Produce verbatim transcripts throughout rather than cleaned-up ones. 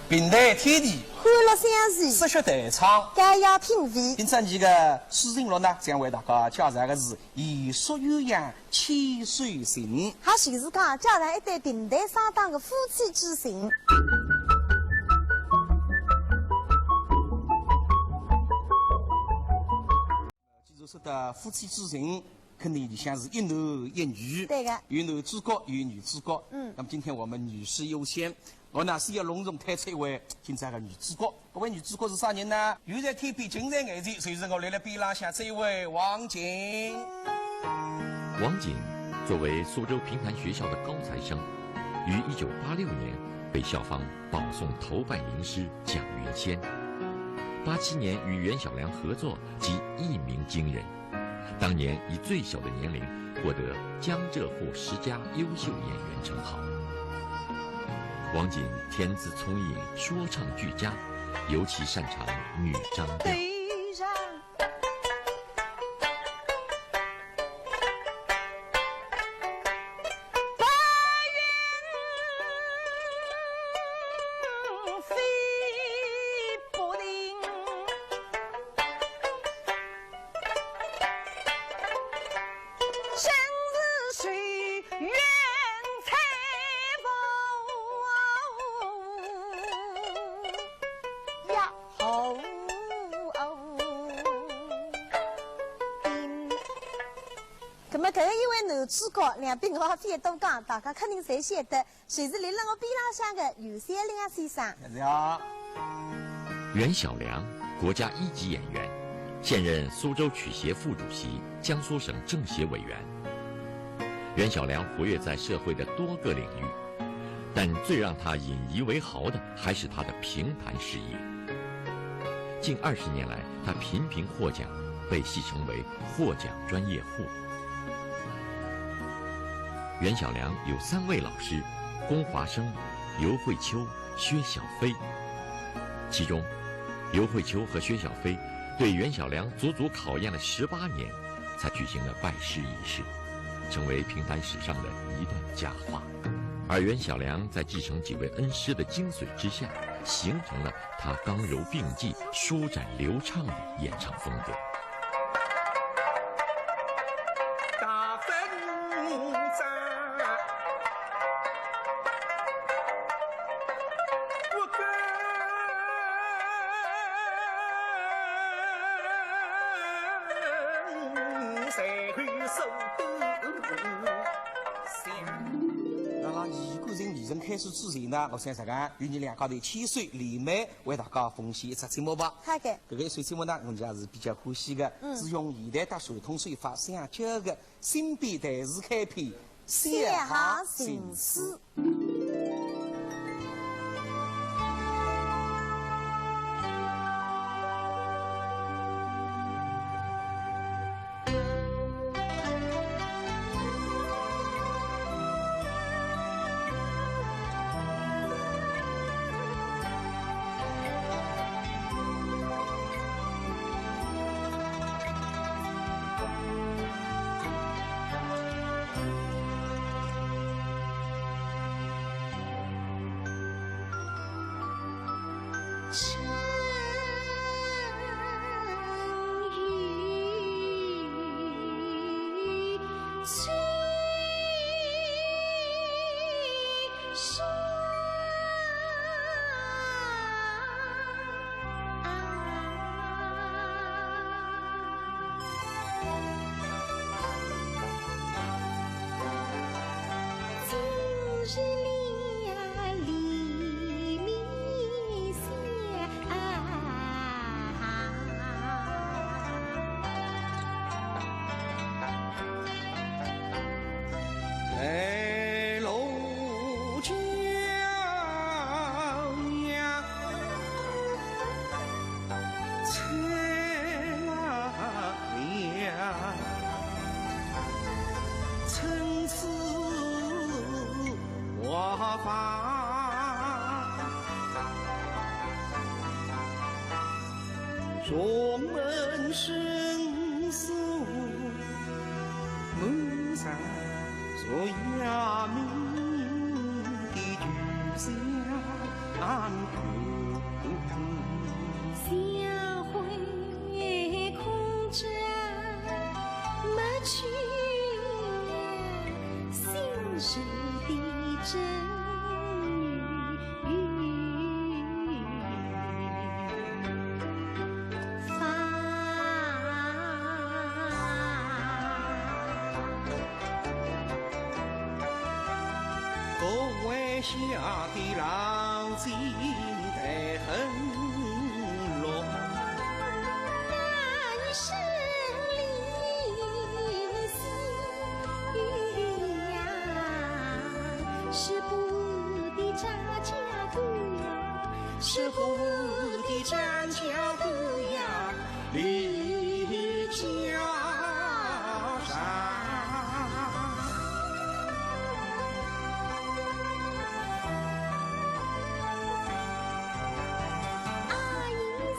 评弹天地，欢乐相随，说学弹唱，高雅品味。今朝伲个书信录呢，将为大家介绍个是《弦索鸳鸯牵手情》。也就是讲，介绍一对评弹双档个夫妻之情。既然说到夫妻之情，肯定里向是一男一女，对个。有男主角，有女主角。嗯。那么今天我们女士优先，我呢是要隆重推出一位今朝个女主角。搿位女主角是啥人呢？远在天边，近在眼前，就是我立辣边浪向这一位王静。王静作为苏州评弹学校的高材生，于一九八六年被校方保送头拜名师蒋云仙。八七年与袁小良合作，即一鸣惊人。当年以最小的年龄获得江浙沪十佳优秀演员称号。王静天资聪颖，说唱俱佳，尤其擅长女张调。呀吼哦！那么搿个一位男主角，两边我也勿多讲，大家肯定侪晓得，就是立辣我边浪向个袁小良先生。是啊。袁小良，国家一级演员，现任苏州曲协副主席、江苏省政协委员。袁小良活跃在社会的多个领域，但最让他引以为豪的还是他的评弹事业。近二十年来，他频频获奖，被戏称为“获奖专业户”。袁小良有三位老师：龚华生、尤惠秋、薛小飞。其中，尤惠秋和薛小飞对袁小良足足考验了十八年，才举行了拜师仪式，成为评弹史上的一段佳话。而袁小良在继承几位恩师的精髓之下，形成了他刚柔并济、舒展流畅的演唱风格。辣辣艺术进程开始之前呢，我想实梗，与伲两家头牵手联袂为大家奉献一只节目吧。好个。搿个一首节目呢，我也是比较欢喜个，嗯。是用现代搭传统手法相结合个新编弹词改编《谢霞情书》。下回空枕，莫去念心事的真与 方。各位下的浪子待很落。 是不得张家口呀，是不得张家口呀，离家山。阿姨呀，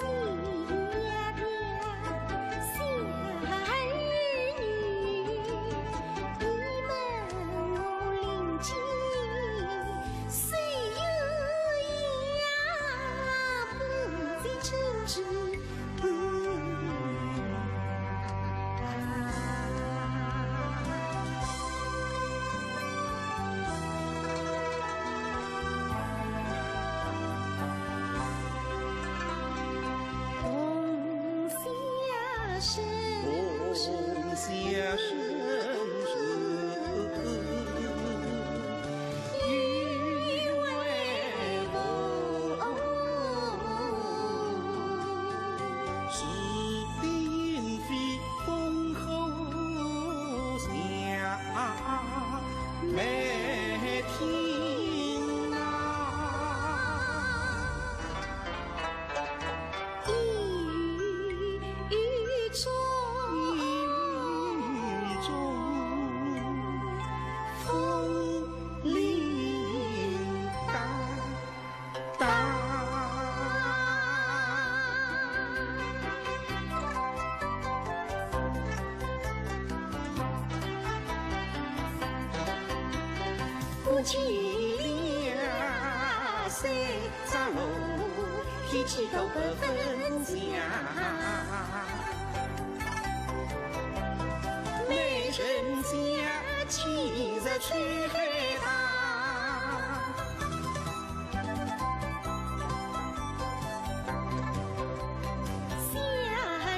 小儿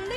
女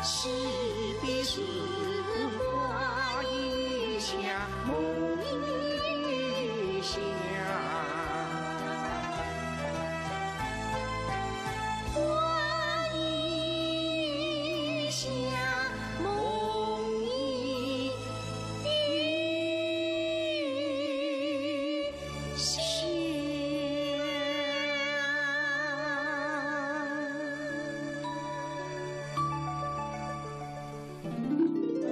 西边是花雨香，梦雨香。花雨香，梦雨香。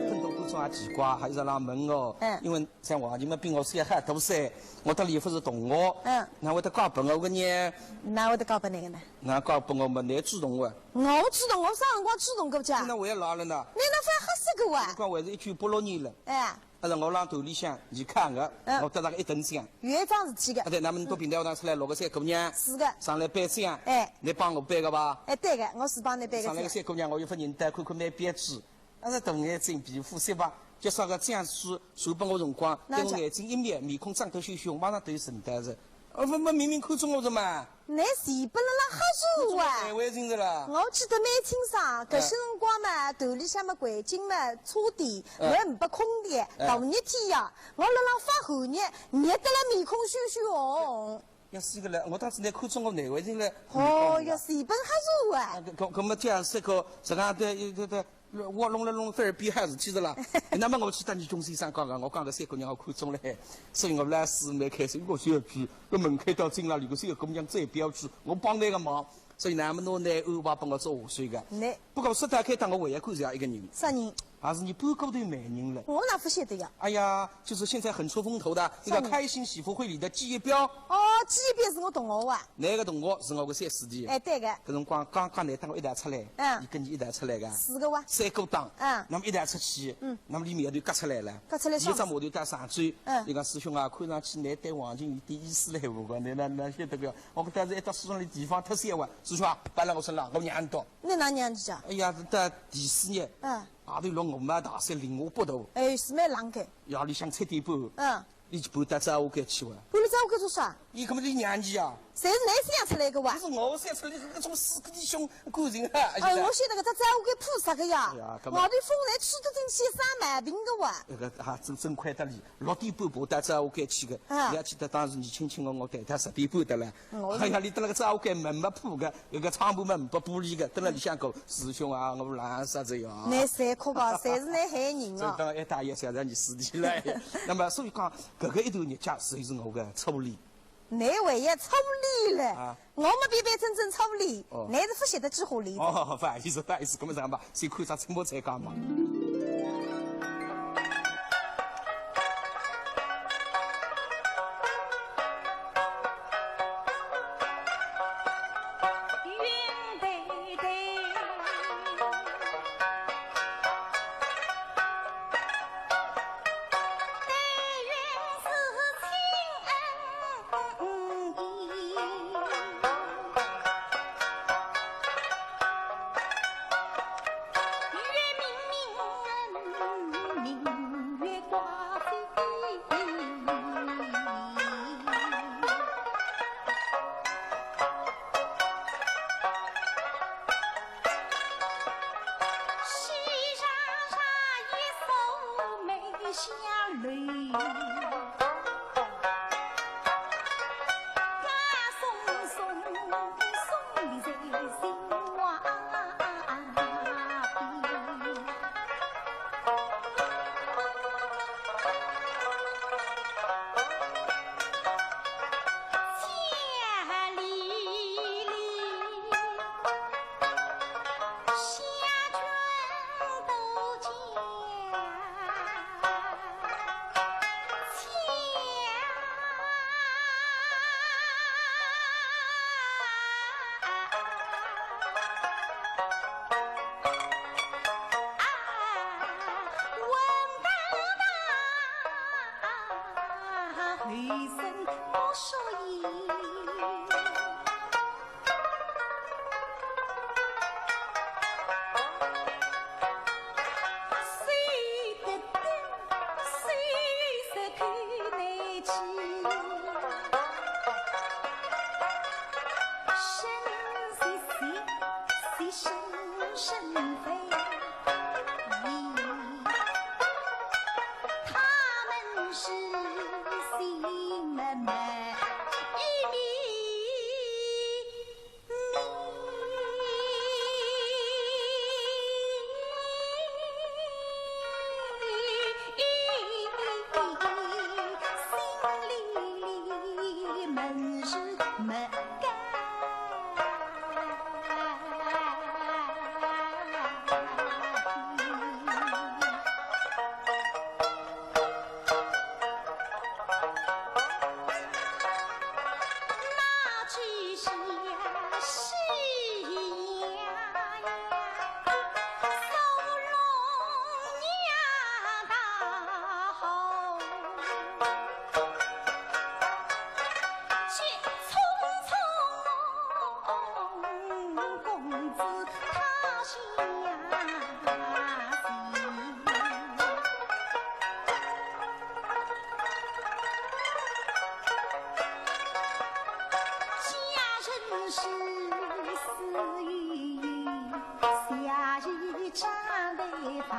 很多观众也奇怪，还有人来问我，嗯。因为像王琴嘛比我小好多岁，我搭俚勿是同学，嗯。哪会得嫁拨我个呢？哪会得嫁拨倷个呢？哪嫁拨我嘛，倷主动个。我主动，我啥辰光主动过去啊？现在我也老了呢。倷哪勿好说个哇？辰光还是一九八六年了。哎。 阿拉我辣团里向，倷看个，嗯。我得着个一等奖。有一桩事体个。啊，对，那么倷到评弹学堂出来，六个小姑娘，是个。上来頒奖，哎。倷帮我頒个吧？哎，对个，我是帮倷頒个奖。上来个小姑娘，我又勿认得，看看蛮标致，啊，是大眼睛，皮肤雪白，介绍个讲师，传拨我辰光，那讲，对我眼睛一瞄，面孔涨得血血红，马上头沉得着。哦，勿，勿，明明看中我个嘛。 倷是本来辣瞎说啊！难为情个啦。我记得蛮清爽，搿歇辰光嘛，团里向嘛环境嘛差点，哎。我也没空调，哎。大热天呀，我辣辣发寒热，热得了面孔血血红。要死个了，我当时倷看中我难为情了。哦，要是本瞎说啊！啊，搿，搿，搿么这样说个，这个，对，对，对， 我弄了弄了，反而变好事体了啦。那么我去搭倪萍先生讲讲，我讲个小姑娘我看中了，所以我老师蛮开心，我说一句，搿门开到京了，搿个小姑娘最标致，我帮倷个忙，所以那么拿倷安排帮我做下手个。倷不过说到开，当我还要感谢一个人，啥人？还是倷半个头媒人了。我哪勿晓得呀？哎呀，就是现在很出风头的一个啥人？开心喜福会里的季一彪。哦，季一彪是我同学啊。 倷个同学是我个小师弟。哎，对个。搿辰光刚刚倷搭我一道出来，嗯。伊跟倷一道出来个。是个哇。三个档，嗯。那么一道出去，嗯。那么俚苗头轧出来了。轧出来啥事？伊只码头到常州，嗯。伊讲师兄啊，看上去倷对王琴有点意思了，我讲倷哪，哪晓得个？我讲但是一到书场里地方太小哇，师兄啊，摆辣我身浪，我让倷到。倷哪让伊啊？哎呀，到第四日，嗯。外头落鹅毛大雪，零下八度。哎，是蛮冷个。夜里向七点半，嗯。 伊就搬到昭和街去哇。搬到昭和街做啥？伊根本就娘姨啊。侪是倷想出来个哇？勿是我想出来，搿种死狗弟兄感情啊。哎，我晓得搿只昭和街铺啥个呀？哎呀，搿么外头风侪吹得进去，生毛病个哇。搿个啊，真，真亏得俚，六点半爬到昭和街去个。啊。要记得当时年轻轻个我，带到十点半得了。 哎呀，俚蹲辣个昭和街门没铺个，搿个窗户门没玻璃个，蹲辣里向讲，师兄啊，我冷煞哉呀。倷侪哭个，侪是倷害人哦。真当一大爷想让你死的来。那么所以讲，搿个一段日脚，侪是我个初恋。倷还要初恋了？啊。我么平平真真初恋，哦。倷是勿晓得几化恋。哦，勿好意思，勿好意思，搿么这样吧，先看只节目再讲吧。下人是死于下一张的房。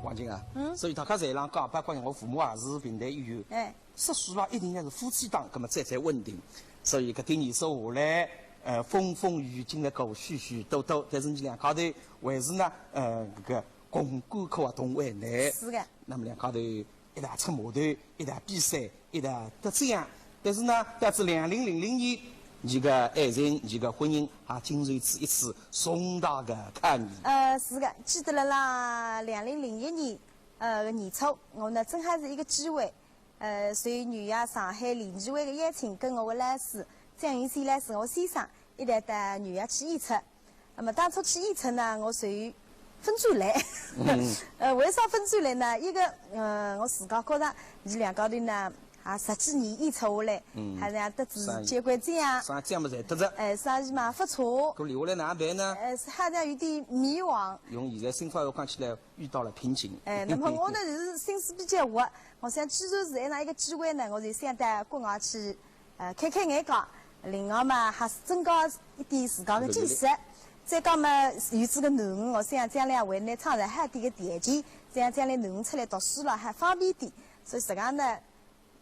王静啊，嗯。所以大家侪浪讲，包括我父母也是评弹演员。哎。说书啊，一定要是夫妻档，那么才才稳定。所以搿点年数下来，呃，风风雨雨经历过许许多多，但是你两家头还是呢，呃，搿个共甘苦啊，同患难。是的。那么两家头一道出码头，一道比赛，一道得奖。但是呢，到仔两零零零年，你个爱情，你个婚姻啊，经受仔一次重大的考验。呃，是的，记得了啦，两零零一年，呃，年初，我呢，正好是一个机会，呃，随女爷上海联谊会的邀请，跟我的老师，蒋云仙老师，我先生，一道到女爷去演出。 那么当初去演出呢，我属于分转来。嗯。呃，为啥分转来呢？一个，呃，我自家觉着，伊两家头呢，也十几年演出下来，嗯。好像得仔交关奖。啥奖么侪得着。哎，生意嘛勿错。搿留下来哪能办呢？呃，是好像有点迷茫。用现在新话讲起来，遇到了瓶颈。哎，那么我呢，就是心思比较活，我想既然是搿能一个机会呢，我就想到国外去 呃，开开眼界，另外嘛，还是增加一点自家的见识。再讲嘛，有仔个囡儿，我想将来为伊创造好点个条件，这样将来囡儿出来读书了还方便点。所以实梗呢，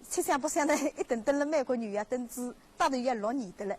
七想八想呢，一等等了美国女爷等仔，大概要六年的了。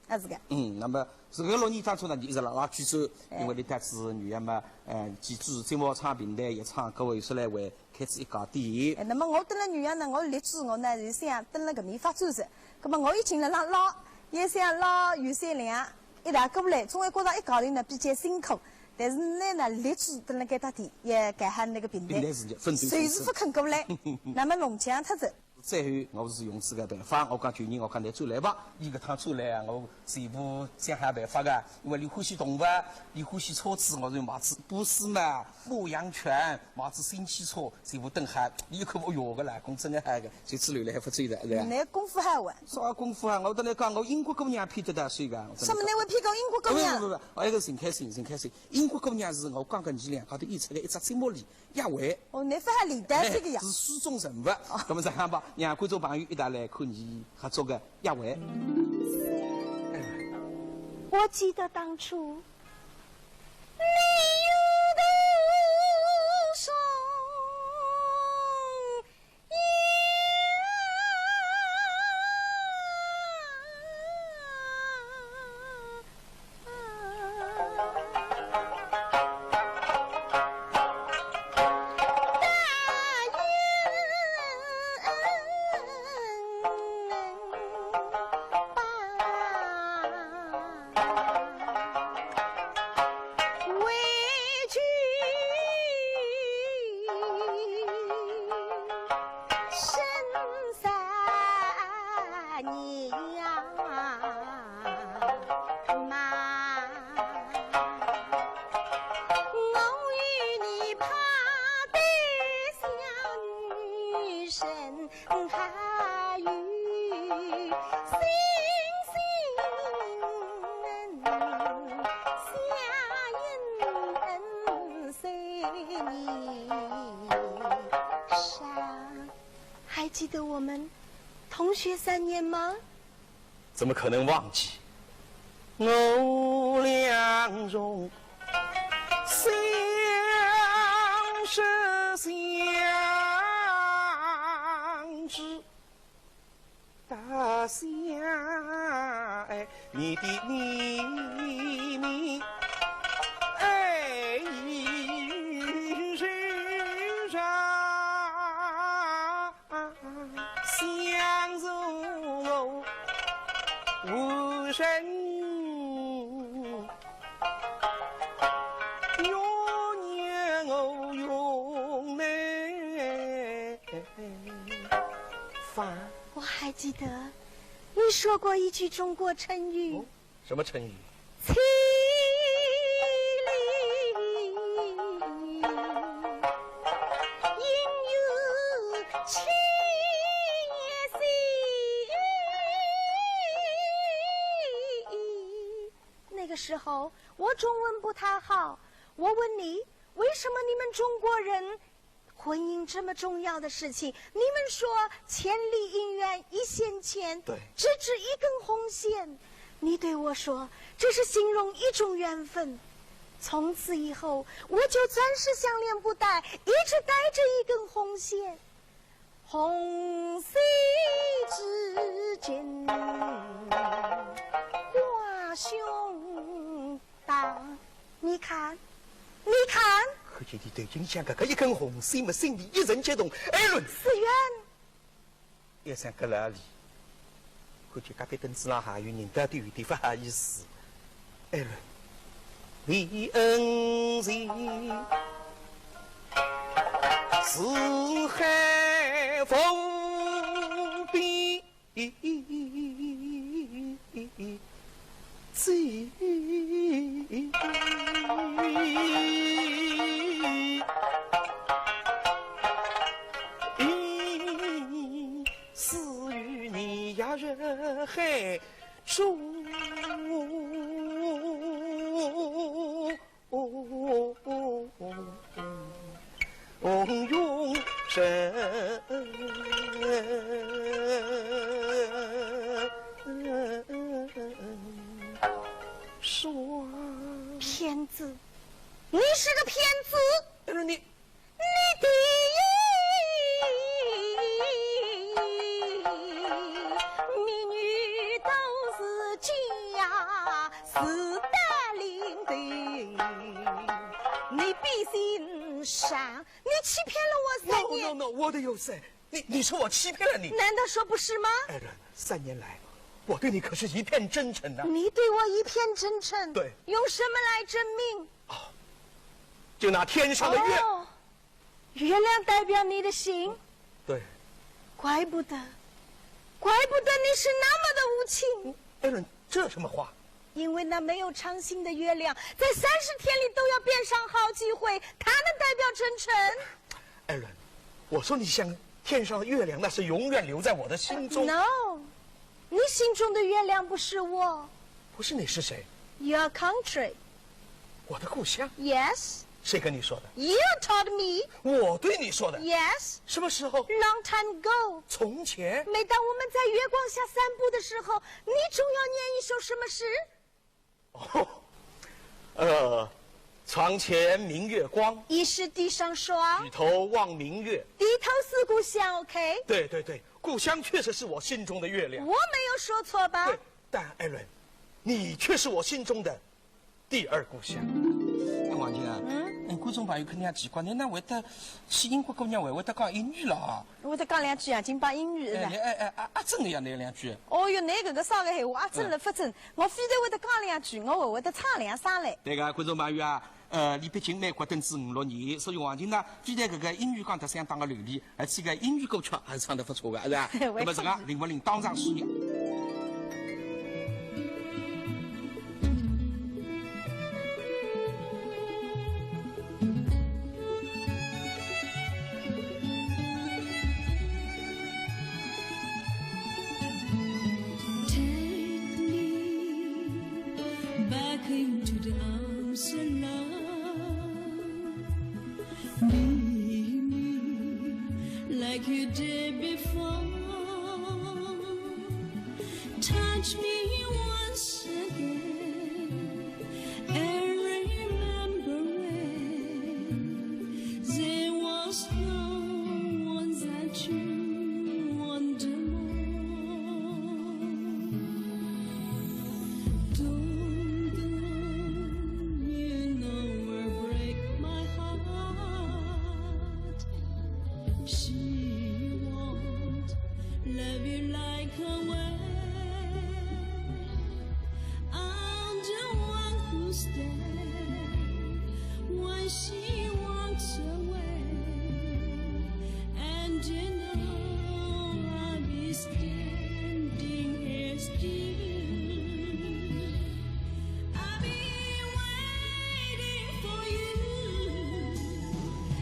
啊，是个。嗯，那么是搿个六年当中呢，你一直辣辣贵州，哎。因为俚搭仔女儿嘛，呃，寄仔节目唱评弹，也唱歌，有时来回开仔一家店。哎，那么我蹲辣女儿呢，我立志我呢，就想蹲辣搿面发展噻。葛么我已经辣辣辣，也想辣有些量，一道过来，总归觉着一家头呢比较辛苦。但是呢，呢，立志蹲辣搿搭店，也干好搿个评弹，平台事业，奋斗就是勿肯过来，那么弄僵脱仔。 最后，我是用仔个办法，我讲：“旧年我讲㑚转来吧，伊搿趟转来啊，我全部想好办法个，因为伊欢喜动物，伊欢喜车子，我就买仔波斯猫、牧羊犬，买仔新汽车，全部等好。伊一看，哦哟，搿老公真个好个，就只留辣海勿走个，是吧？”㑚功夫好啊。啥功夫啊？我跟㑚讲，我英国姑娘骗得到手个，我跟㑚讲。什么？㑚会骗到英国姑娘？不不不不，我一个寻开心，寻开心。英国姑娘是我讲个，伲两家头演出个一只节目里 约会。哦，㑚勿好理解这个呀。哎，是书中人物。哦。那么这样吧，让观众朋友一道来看伲合作个约会。我记得当初，你有多少 还记得我们同学三年吗？怎么可能忘记？我俩从相识相知到相爱，你的秘密，哎，一直啊，想着我无人，永远我永难忘。我还记得你说过一句中国成语。哦？ 什么成语？千里应有千岁。那个时候我中文不太好，我问你，为什么你们中国人 婚姻这么重要的事情，你们说千里姻缘一线牵，对。只值一根红线。你对我说，这是形容一种缘分。从此以后，我就暂时相恋不带，一直带着一根红线。红线至今挂胸 当。你看，你看。看见俚头颈浪搿个一根红线么，心里一阵激动。艾伦。思远。一想搿哪里？看见隔壁凳子浪还有人，到底有点勿好意思。艾伦，你恩情似海无边。 骗子，你是个骗子！你 你的命运都是这样你欺骗了我三 No, no, no, what do you say? 你，你说我欺骗了你？难道说不是吗？艾伦，三年来，我对你可是一片真诚呐。你对我一片真诚，对。用什么来证明？就拿天上的月。哦，月亮代表你的心，对。怪不得，怪不得你是那么的无情。艾伦，这什么话？因为那没有长星的月亮，在三十天里都要变上好几回，它能代表真诚？艾伦，我说你像天上的月亮，那是永远留在我的心中。 No，你心中的月亮不是我。不是你是谁？ Your country。我的故乡？ Yes。 谁跟你说的？ You told me。 我对你说的？ Yes。 什么时候？ Long time ago。 从前？ 每当我们在月光下散步的时候，你总要念一首什么诗？ 哦，呃，床前明月光，疑是地上霜。 举头望明月。 低头思故乡。 OK。 对对对，故乡确实是我心中的月亮。我没有说错吧？ 对，但艾伦，你却是我心中的第二故乡。哎，王晶啊，嗯，观众朋友肯定也奇怪，侬哪会得去英国姑娘还会得讲英语了啊？我再讲两句啊，金巴英语是吧？哎，哎哎，阿阿珍也来两句。哦哟，侬搿个啥个闲话，阿珍了勿珍，我非但会得讲两句，我还会得唱两声嘞。对个，观众朋友啊，呃，李碧琴美国登陆五六年，所以王晶呢，非但搿个英语讲得相当个流利，而且个英语歌曲还是唱得勿错个，是吧？那么这个林文玲当场输赢。 Take me back into the arms of love. Need me like you did before. Touch me once again and remember when there was no one that you wanted more. Don't go, you know will break my heart. She won't love you like a way. I'm the one who stay when she walks away, and you know I'll be standing here still. I'll be waiting for you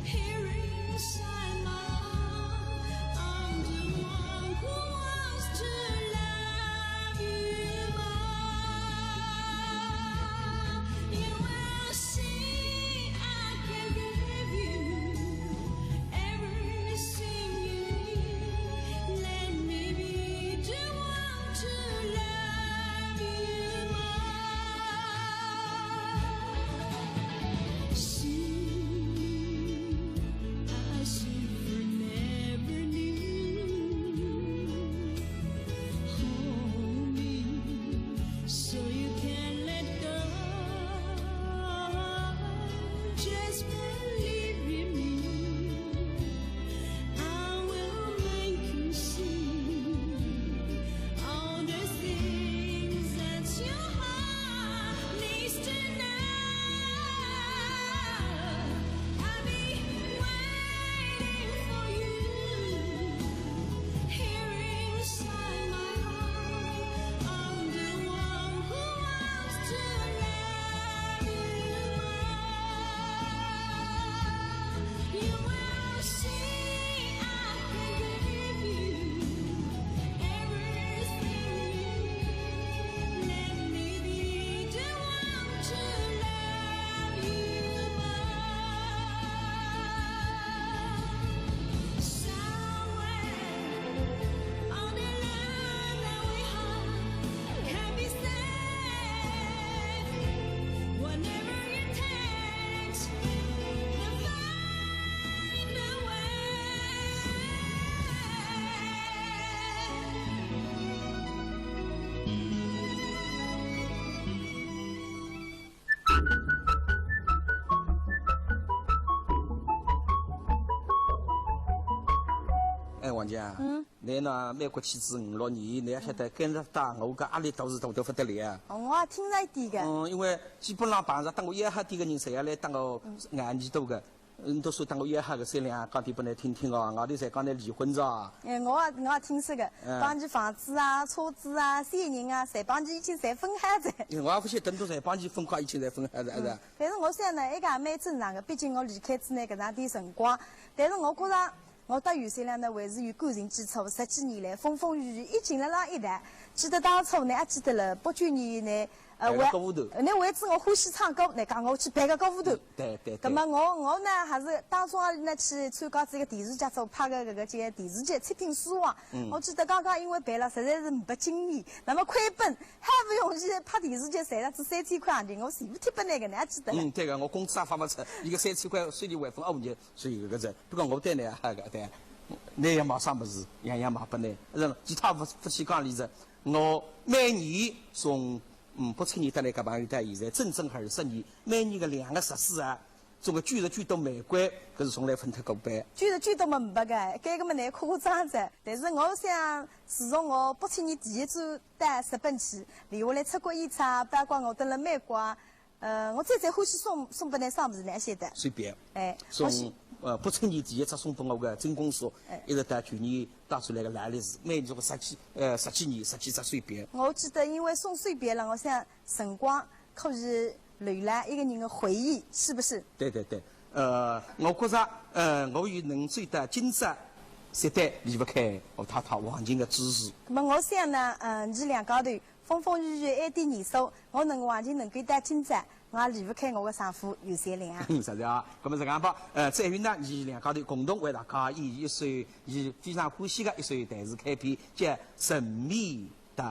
here inside my heart. I'm the one who wants to love you more. You will see I can give you everything you need. Let me be the one to love 呀，嗯。侬呢，美国去仔五六年，侬也晓得，跟着打我个压力倒是大得不得了啊。哦，我也听着一点个。嗯，因为基本上碰着搭我要好点个人，侪要来搭我眼睛多个。嗯，都说搭我要好个三两，讲点拨侬听听哦，外头侪讲侬离婚着啊。哎，我也，我也听说个，嗯。帮伊房子啊、车子啊、小人啊，侪帮伊已经侪分开了。哎，我也勿晓得，都侪帮伊分开，已经侪分开了，是吧？嗯。但是我想呢，一个也蛮正常个，毕竟我离开仔呢搿长点辰光。但是我觉着 我搭于三良呢，还是有感情基础，十几年来风风雨雨一径辣辣一道。记得当初呢，还记得了，八九年呢，呃，我，陪了歌舞团。那为止我欢喜唱歌，那讲我去陪个歌舞团。对，对，对。那么我，我呢，还是当初啊呢去参加这个电视剧组拍个搿个叫电视剧《七品书王》。嗯。我记得刚刚因为陪了，实在是没经验，那么亏本，好不容易拍电视剧，赚了只三千块洋钿，我全部贴拨那个，侬还记得了？嗯，对个，我工资也发勿出，一个三千块，收入还分二五年。 所以搿个是，不过我对侬也好个，对，侬也买啥物事，样样买拨侬。是，其他勿，勿去讲理是，我每年从，嗯，八七年到来搿朋友到现在，整整二十年，每年个两个十四啊，总归捐是捐到玫瑰，搿是从来分脱过个。捐是捐到么没个，搿个么难夸张着。但是我想，自从我八七年第一次到日本去，留下来出国演出啊，包括我蹲辣美国啊， 呃，我最最欢喜送，送拨侬啥物事呢？晓得？随便。哎，送，我喜呃，八七年第一只送拨我个真空索，哎。一直到去年带出来个劳力士，每年个十几，呃，十几年，十几只随便。我记得因为送随便了，我想辰光可以留下一个人的回忆，是不是？对，对，对。呃，我觉着，呃，我有能走到今朝，绝对离勿开我太太王琴的支持。那么我想呢，呃，伲两家头 风风雨雨一点年数，我能王琴能够到今朝，我也离勿开我的丈夫于三良。嗯，是的啊。那么这样吧，呃，最后呢，伲两家头共同为大家演一首伲非常欢喜的一首电视开篇，叫《人面桃花》。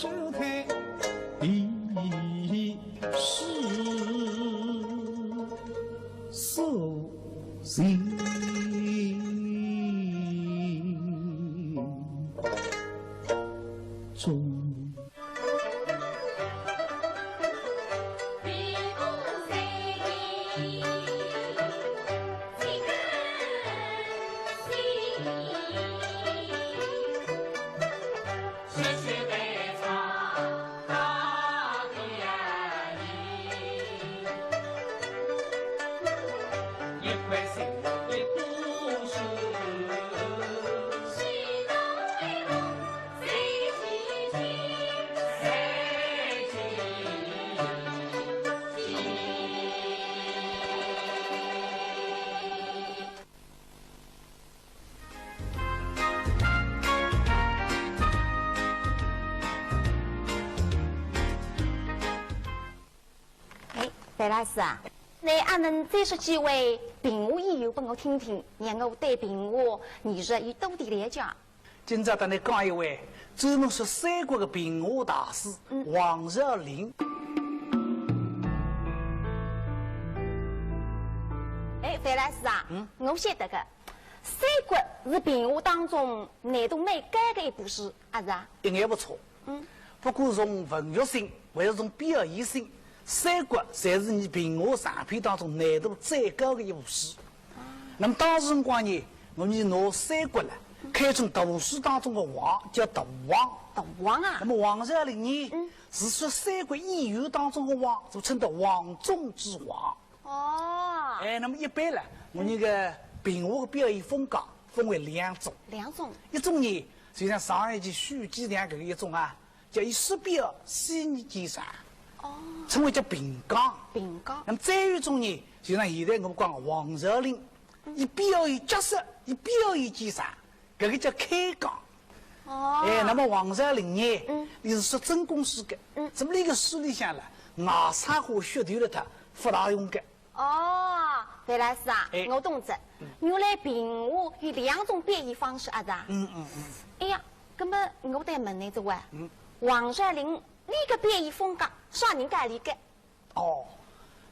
是太一世所行中。 哎，樊老师啊，那阿能再说几回评话演员拨我听听，让我对评话艺术有多点了解。今朝搭倷讲一回，专门说三国个评话大师，嗯。王若琳。哎，樊老师啊，嗯？我晓得个，三国是评话当中难度蛮高个一部书，阿是啊？一眼勿错。 嗯。不管从文学性，还是从表演性，三国侪是伲评话长篇当中难度最高个一部书。那么当时辰光呢，我伲拿三国了，看成大书当中个王，叫大王。大王啊？那么王若琳呢，嗯。是说三国演员当中个王，就称得王中之王。 哦。哎，那么一般了，我伲个评话个表演风格分为两种。两种。一种呢，就像上一期许继良搿个一种啊，叫以书表戏艺见长。哦。称为叫评讲。评讲。那么再有一种呢，就像现在我们讲个王若琳，嗯。以表演角色，以表演见长。 搿个叫开讲。哦。哎，那么王若琳呢，嗯。伊是说真功夫个，嗯。搿么俚个书里向了，外插花噱头了，俚勿大用个。哦，樊老师啊，哎。我懂哉。嗯。原来评话有两种表演方式啊，是啊？嗯，嗯，嗯。哎呀，搿么我得问倷一个啊，嗯。王若琳，俚个表演风格啥人教俚个？ 哦，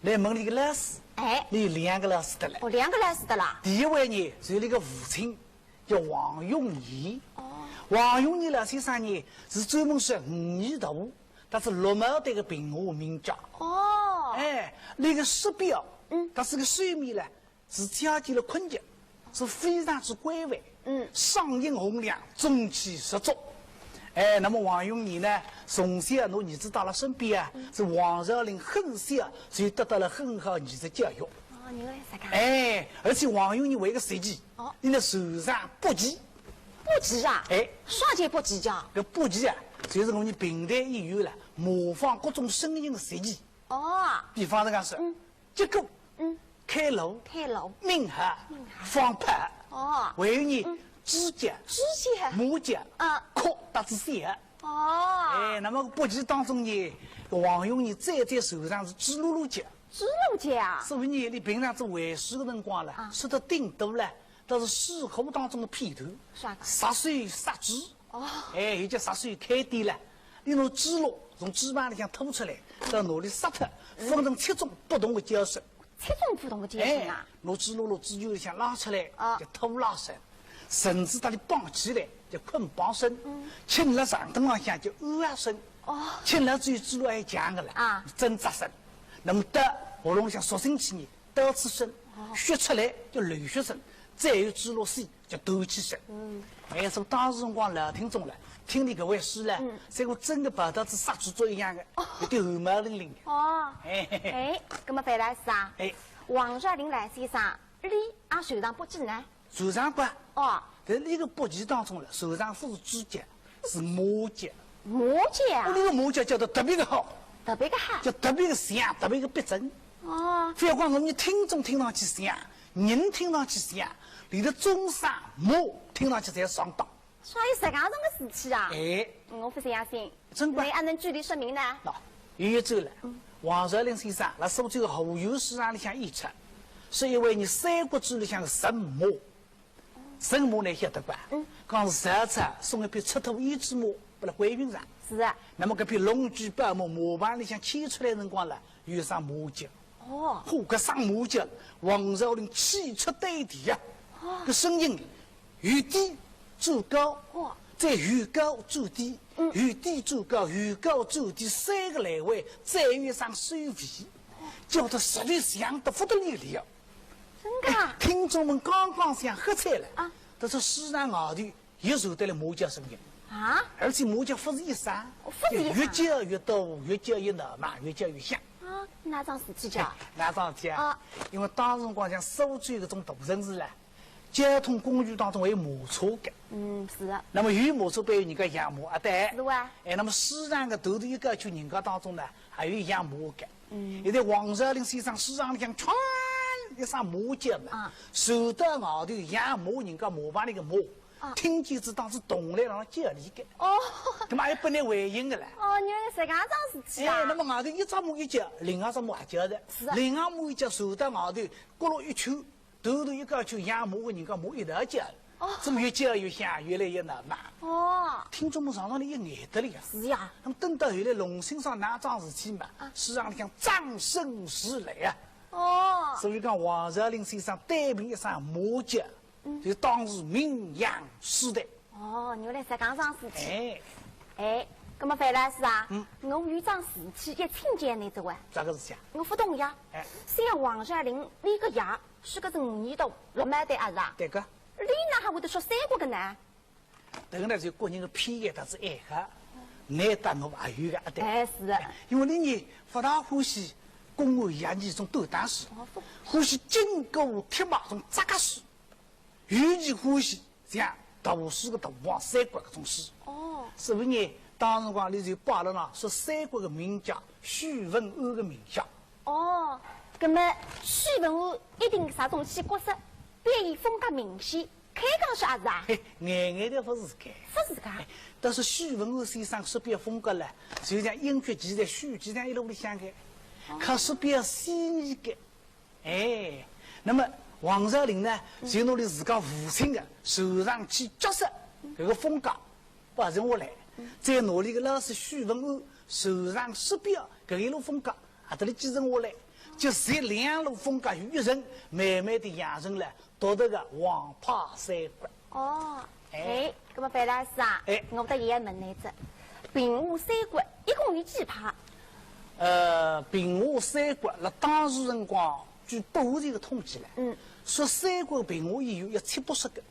来问俚个老师，哎。俚有两个老师得了。哦，两个老师得啦。第一位呢，是俚个父亲，叫王永义。哦。王永义老先生呢，是专门说武艺大，但是落马队个评话名家。哦。哎，俚个书表，嗯。但是个书面了， 是讲究了困节，是非常之规范，嗯。嗓音洪亮，中气十足。哎，那么王永义呢，从小拿儿子带辣身边啊，嗯。是王若琳很小，所以得到了很好儿子教育。哦，原来是搿样。哎，而且王永义还有个习气，哦。俚辣船上搏棋。搏棋啊？哎。啥叫搏棋啊？搿搏棋啊，就是我伲评弹演员了，模仿各种声音个习气。哦。比方说讲是，嗯。 结果，嗯。开锣，开锣。鸣号，鸣号。放炮。哦。还有呢，嗯。猪叫，猪叫。马叫，啊。哭搭仔笑。哦。哎，那么搏棋当中呢，王永义最最擅长是猪噜噜叫。猪噜叫啊？所以呢，俚平常做会书个辰光了，啊。说得顶多了，但是书课当中个片段，啥个？杀手杀猪。 哦。哎，有叫杀手开店了，俚拿猪猡从猪棚里向拖出来，到拿里杀脱，分成七种不同个叫声。七种不同个叫声啊？哎，拿猪猡拿猪圈里向拉出来，啊。叫拖拉声，绳子搭俚绑起来，叫捆绑声，嗯。请辣长凳浪向叫按压声，哦。请辣只有猪猡还强个了，啊。挣扎声。那么到喉咙里向缩进去呢， 倒刺声，哦。血出来叫流血声，再有猪猡死叫断气声。嗯。哎，说当时辰光老听众了，听俚搿回书了，嗯。像个真个跑到仔杀猪捉一样个，哦。有点汗毛凛凛个。哦。哎，嘿嘿。哎，葛末樊老师啊，哎。王若琳老先生，俚也船上搏棋呢？船上搏。哦。但是俚个搏棋当中了，船上勿是猪叫， 是马叫。马叫啊？哦，俚个马叫叫得特别个好，特别个好。叫特别个响，特别个逼真。哦。覅讲我伲听众听上去响，人听上去响，连个中山马听上去侪上当。啥有实梗样个事体啊？哎。我勿相信。真个。倷阿能具体说明呢？喏，有一转了，嗯。王若琳先生辣苏州个后园书场里向演出，是一回伲《三国志》里向个神马。 神马倷晓得伐？嗯。讲是曹操送一匹赤兔胭脂马，勿辣关云长。是啊。那么搿匹龙驹宝马马棚里向牵出来辰光了，有一声马叫。哦。嚯，搿声马叫，王昭林气出丹田呀！哦。搿声音由低转高，哦。再由高转低，嗯。由低转高，由高转低，三个来回，再有一声收尾，叫得实在响得不得了了。真的啊？哎，听众们刚刚想喝彩了，啊。但是书场外头 也传得来马叫声音。啊？而且马叫勿是一声，哦，勿是一声。越叫越多，越叫越闹猛，越叫越响。啊，哪桩事体叫？哎，哪桩事体啊？啊。因为当时辰光像苏州搿种大城市唻，交通工具当中还有马车个。嗯，是的。那么有马车必有人家养马啊，对。是哇。哎，那么书场个头头一个就人家当中呢，还有养马个。嗯。现在王昭林先生书场里向唰一声马叫嘛，啊。传到外头养马人家马棚里个马， 啊。听见仔当时同来浪叫俚个。哦。搿么还拨俚回应个唻。哦，原来是搿样桩事体啊。哎，那么外头一只马一叫，另外只马也叫个。是啊。另外马一叫，传到外头，角落一圈，头头一个圈养马个人家马一道叫。哦。搿么越叫越响，越来越闹猛。哦。听众们常常来一眼得了呀。是呀。那么等到后来龙兴上哪桩事体嘛，啊。书场里向掌声如雷啊。哦。所以讲，王昭林先生单凭一声马叫， 嗯。就当时名扬四海。哦，原来是搿样桩事体。哎。哎，葛么樊老师啊，嗯。我有桩事体要请教倷个哇。啥个事体啊？我勿懂呀。哎。像王昭林俚个爷是个是五年多落毛个啊是啊？对个。俚哪哈会得说三国个呢？迭个呢，就个人个偏见搭仔爱好，倷搭我也有个啊，对。哎，是的。哎，因为俚呢，勿大欢喜公案、刑案搿种斗打书，哦，勿欢喜金戈铁马搿种扎格书。 尤其欢喜像大书个大王三国搿种书。哦。所以呢，当辰光俚就摆勒浪说三国个名家许文安个名下。哦，葛么许文安一定啥种戏角色，表演风格明显，开讲式也是啊？嘿，眼眼侪勿是个。勿是个啊？哎，但是许文安先生说表风格唻，就像英剧《奇才许》这样一路里向个，哦。可是表细腻个。 哎，那么王昭林呢，嗯。就拿俚自家父亲个受场戏角色搿个风格保存下来，嗯。再拿俚个老师许文安受场说表搿一路风格，也搭俚继承下来，就这两路风格于一身，慢慢地养成了独特个王派三国。哦，哎。哎，葛么樊老师啊，哎。我搭也要问倷只，评话三国一共有几派？ 呃，评话三国，辣当时辰光，据多年个统计唻，嗯。说三国评话演员有七八十个。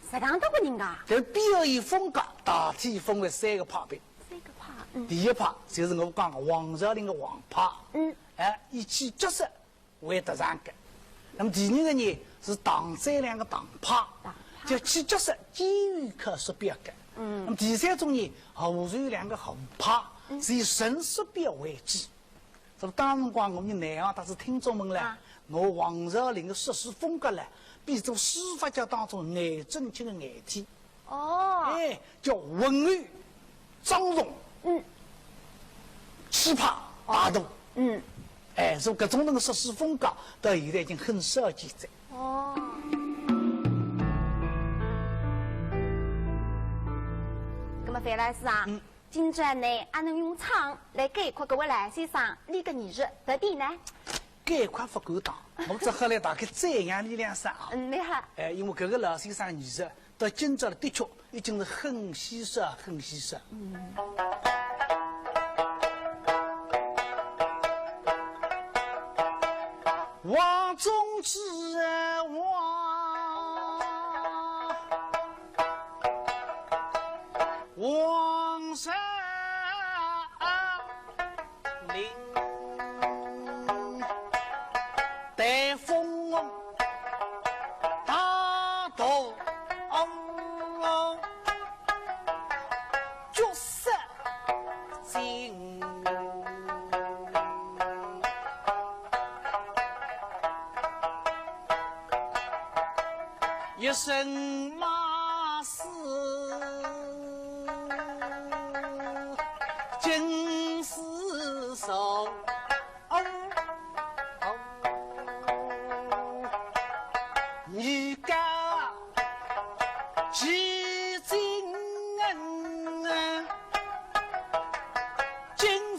实梗多个人家？但表演风格大体分为三个派别。三个派，嗯。第一派就是我讲个王昭林个王派，嗯。哎，以起角色为特长个。那么第二个呢，是唐三两个唐派，唐派。就起角色兼有靠说表个。嗯。那么第三种呢，吴曹两个吴派，嗯。是以纯说表为主。 搿么当辰光我伲内行搭仔听众们唻，啊。我王昭林个说书风格唻，比做书法家当中颜真卿个颜体。哦。哎，叫文安庄重，嗯。气派大度。嗯。哎，所以搿种能个说书风格，到现在已经很少见哉。哦。葛么樊老师啊，嗯。 今朝呢，阿能用唱来概括搿位老先生俚个艺术特点呢？概括勿敢当，我只好来大概赞扬俚两声啊。嗯，蛮好。哎，因为搿个老先生艺术到今朝的确已经是很稀少，很稀少。嗯。王中之王。 王昭林，台风大道，角色精。 一身马须金丝绸，女高旗金。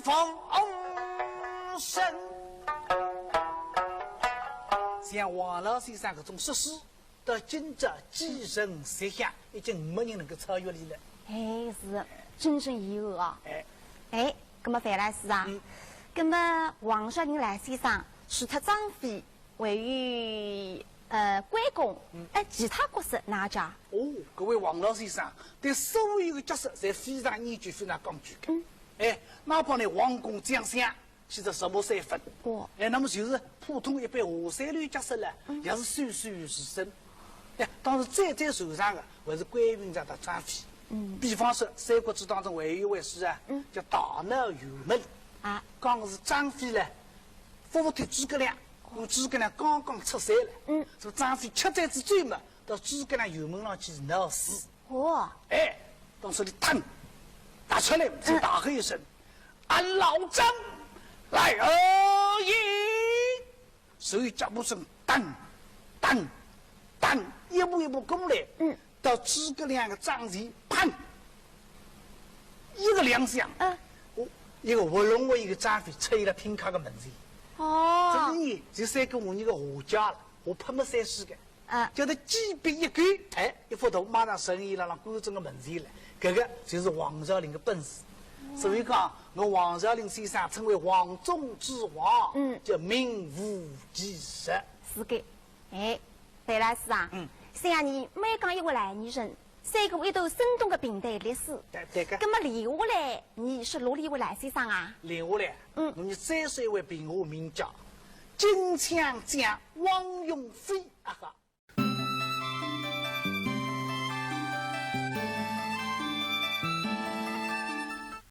王生。像王老先生搿种说书，到今朝几成实响，已经没人能够超越伊了。哎，是，真正遗憾啊。哎。哎，葛末范老师啊，嗯。葛末王小林老先生除脱张飞，还有，呃，关公，嗯。哎，其他角色哪家？哦，搿位王老先生对所有个角色侪非常研究、非常讲究个。嗯。哎，哪怕呢王公将相， 写得什么三分。哦。哎，那么就是普通一般下三流角色了，嗯。也是栩栩如生。哎，当时最最受伤的还是关云长搭张飞。嗯。比方说，《三国志》当中还有一回书啊，嗯。叫大闹辕门。啊。讲是张飞呢，服服帖诸葛亮，因为诸葛亮刚刚出山了。嗯。所以张飞吃醉之酒嘛，到诸葛亮辕门上去闹事。 哦。哎，当时里腾，踏出来，就大喝一声：“俺老张来而已！”所以脚步声噔，噔，噔，一步一步过来，嗯。到诸葛亮个帐前，砰，一个两响，嗯。哦，一个活龙活狮个张飞出现了厅堂个门前。哦。这个呢，就三国五年个下家了，我拍没三世个。 啊。叫他几笔一勾，哎，一幅图马上呈现了让观众个面前来，搿个就是王小林个本事。所以讲，我王小林先生称为王中之王，嗯。叫名副其实。是个。哎，范老师啊，嗯。想你每讲一位老艺人，三个一段生动个评弹历史。对，对个。葛末连下来，你是哪里一位老先生啊？连下来，嗯。我们再说一位评弹名家，金枪将王永飞啊哈。